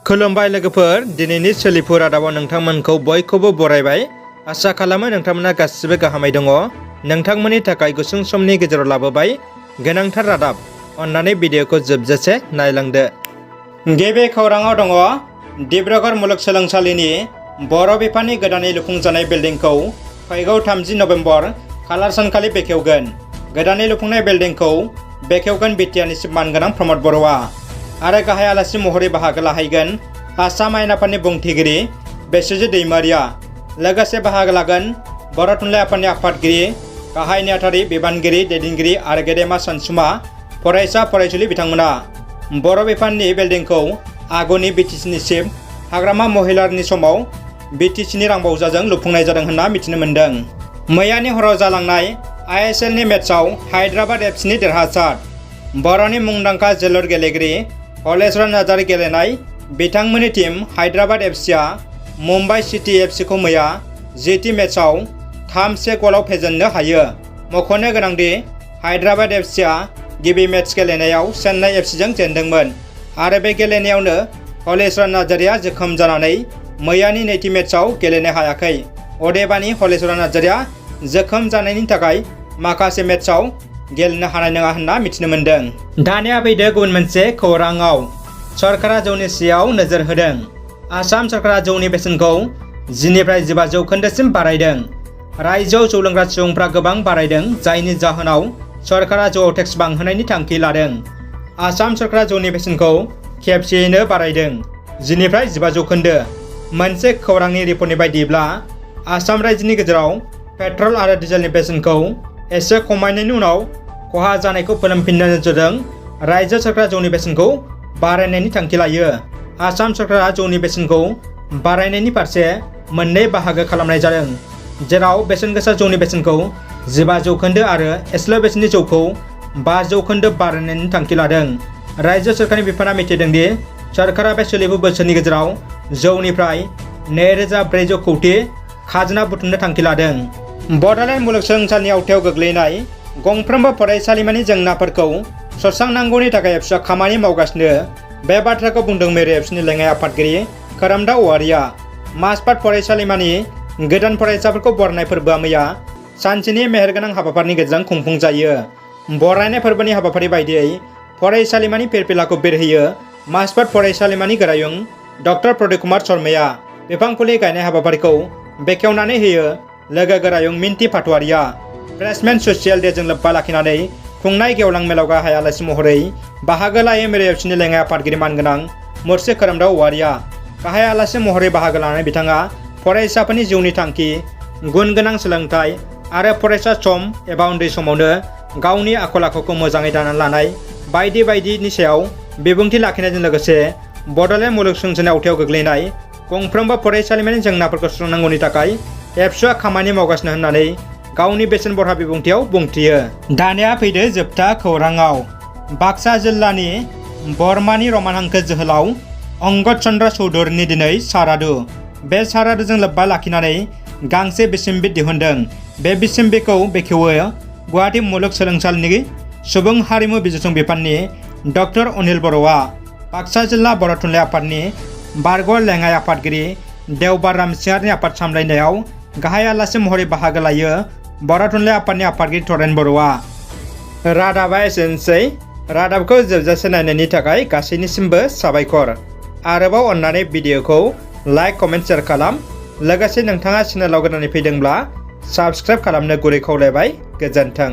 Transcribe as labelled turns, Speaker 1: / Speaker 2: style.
Speaker 1: खुलुमबाय लोगोफोर, दिनैनि सोलिफु रादाबाव नोंथांमोनखौ बयखौबो बरायबाय। आसा खालामो नोंथांमोना गासिबो गाहामै दङ। नोंथांमोननि थाखाय गुसुं समनि गेजेराव लाबोबाय गोनांथार रादाब। अन्नानै भिडिअखौ जोबजासे नायलांदो। गिबि खौराङाव दङ डिब्रुगड़ मुलुगसोलोंसालिनि बर' बिफाननि गोदानै लुफुंजानाय बिल्डिंखौ फैगौ 30 नभेम्बर खालार सानखालि बेखेवगोन। गोदानै लुफुंनाय बिल्डिंखौ बेखेवगोन बिटिआरनि चिफ मानगोनां प्रमद बर'आ आरो गाहाय आलासि महरै बाहागो लाहैगोन आसाम आयेन आफादनि बुंथिगिरि बेसुजित दैमारिया। लोगोसे बाहागो लागोन बर' थुनलाइ आफादनि आफादगिरि, गाहाय नेहाथारि, बिबानगिरि, दैदेनगिरि आरो गेदेमा सानसुमा फरायसा फरायसुलि बिथांमोना। बर' बिफाननि बिल्डिंखौ आगुनि बिटिसिनि चिफ हाग्रामा महिलारनि समाव बिटिसिनि रांबावजाजों लुफुंनाय जादों होनना मिथिनो मोन्दों। मैयानि हराव जालांनाय आइएसएलनि मेचआव हायद्राबाद एफसिनि देरहासार। बर'नि मुंदांखा जोलुर गेलेगिरि हलिचरन नार्जारी गेलेनाय बिथांमोननि टीम हायद्राबाद एफसिआ मुम्बाइ सिटी एफसिखौ मैया जीटी मेचआव 3-1 गलाव फेजेननो हायो। मख'नो गोनांदि हायद्राबाद एफसिआ गिबि मेच गेलेनायाव चेन्नाइ एफसिजों जेनदोंमोन आरो बे गेलेनायावनो हलिचरन नार्जारीआ जोखोम जानानै मैयानि नैथि मेचआव गेलेनो हायाखै। अदेबानि हलिचरन नार्जारीआ जोखोम जानायनि थाखाय माखासे मेचआव गेलेनो हानाय नङा होनना मिथिनो मोन्दों। दानिया फैदो गुबुन मोनसे खौराङाव। सरकारा जौनि सायाव नोजोर होदों। आसाम सरकारा जौनि बेसेनखौ 10निफ्राय 15 जौखोन्दोसिम बारायदों। रायजोआव जौ लोंग्रा सुबुंफ्रा गोबां बारायदों, जायनि जाहोनाव सरकारा जौआव टेक्स बांहोनायनि थांखि लादों। आसाम सरकारा जौनि बेसेनखौ खेबसेयैनो बारायदों 10निफ्राय 15 जौखोन्दो। मोनसे खौरांनि रिपर्टनि बायदिब्ला आसाम रायजोनि गेजेराव पेट्रल आरो डिजेलनि बेसेनखौ एसे खमायनायनि उनाव खहा जानायखौ फोलोमफिननो नोजोरजों रायजो सरकारा जौनि बेसेनखौ बारायनायनि थांखि लायो। आसाम सरकारा जौनि बेसेनखौ बारायनायनि फारसे मोननै बाहागो खालामनाय जादों, जेराव बेसेन गोसा जौनि बेसेनखौ 15 जौखोन्दो आरो एसेल' बेसेननि जौखौ 5 जौखोन्दो बारायनायनि थांखि लादों। रायजो सरकारनि बिफाना मिथिदों दि सरकारा बे सोलिफु बोसोरनि गेजेराव जौनिफ्राय 2400 कौटि खाजोना बुथुमनो थांखि लादों। बड'लेण्ड मुलुगसोलोंसालिनि आवथायाव गोग्लैनाय गंफ्रोमबो फरायसालिमानि जेंनाफोरखौ सुस्रांनांगौनि थाखाय एबसुआ खामानि मावगासिनो। बे बाथ्राखौ बुंदों मेरे एबसुनि लेङाइ आफादगिरि खोरोमदाव औवारिया। माजबाद फरायसालिमानि गोदान फरायसाफोरखौ बरायनाय फोरबोआ मैया सानसेनि मेहेरगोनां हाबाफारिनि गेजेरजों खुंफुंजायो। बरायनाय फोरबोनि हाबाफारि बायदियै फरायसालिमानि फिरफिलाखौ बिरहोयो माजबाद फरायसालिमानि गोरायुं डक्टर प्रदीप कुमार शर्माया। बिफां फुलि गायनाय हाबाफारिखौ बेखेवनानै होयो लोगो गोरायुं मिन्थि फाटवारिया। फ्रेशमेन ससियेल डेजों लोब्बा लाखिनानै खुंनाय गेवलां मेलाव गाहाय आलासि महरै बाहागो लायो मेरे एबसुनि लेङाइ आफादगिरि मानगोनां मुर्शि खोरोमदाव औवारिया। गाहाय आलासि महरै बाहागो लानानै बिथाङा फरायसाफोरनि जिउनि थांखि, गुन गोनां सोलोंथाइ आरो फरायसा सम एबा उन्दै समावनो गावनि आखल आखुखौ मोजाङै दानानै लानाय बायदि बायदिनि सायाव बिबुंथि लाखिनायजों लोगोसे बड'लेण्ड मुलुगसोलोंसालिनि आवथायाव गोग्लैनाय गंफ्रोमबो फरायसालिमानि जेंनाफोरखौ सुस्रांनांगौनि थाखाय एबसुआ खामानि मावगासिनो होननानै गावनि बेसेन बरहा बिबुंथियाव बुंथियो। दानिया फैदो जोबथा खौराङाव। बाक्सा जिल्लानि बरमानि रमान हांखो जोहोलाव अंगद चन्द्र चौधुरीनि दिनै सारादु। बे सारादुजों लोब्बा लाखिनानै गांसे बिसम्बि दिहुनदों। बे बिसम्बिखौ बेखेवो गुवाहाटी मुलुगसोलोंसालिनि सुबुं हारिमु बिजिरसं बिफाननि डक्टर अनिल बर'आ। बाक्सा जिल्ला बर' थुनलाइ आफादनि बारग' लेङाइ आफादगिरि देवबार रामसिंहारनि आफाद सामलायनायाव गाहाय आलासि महरै बाहागो लायो बर' थुनलाइ आफादनि आफादगिरि थरेन बर'आ। रादाबा एसेनोसै। रादाबखौ जोबजासे नायनायनि थाखाय गासैनिसिमबो साबायखर। आरोबाव अन्नानै भिडिअखौ लाइक, कमेन्ट, शेयार खालाम। लोगोसे नोंथाङा चेनेलाव गोदानै फैदोंब्ला साबस्क्राइब खालामनो गुरै खावलायबाय। गोजोन्थों।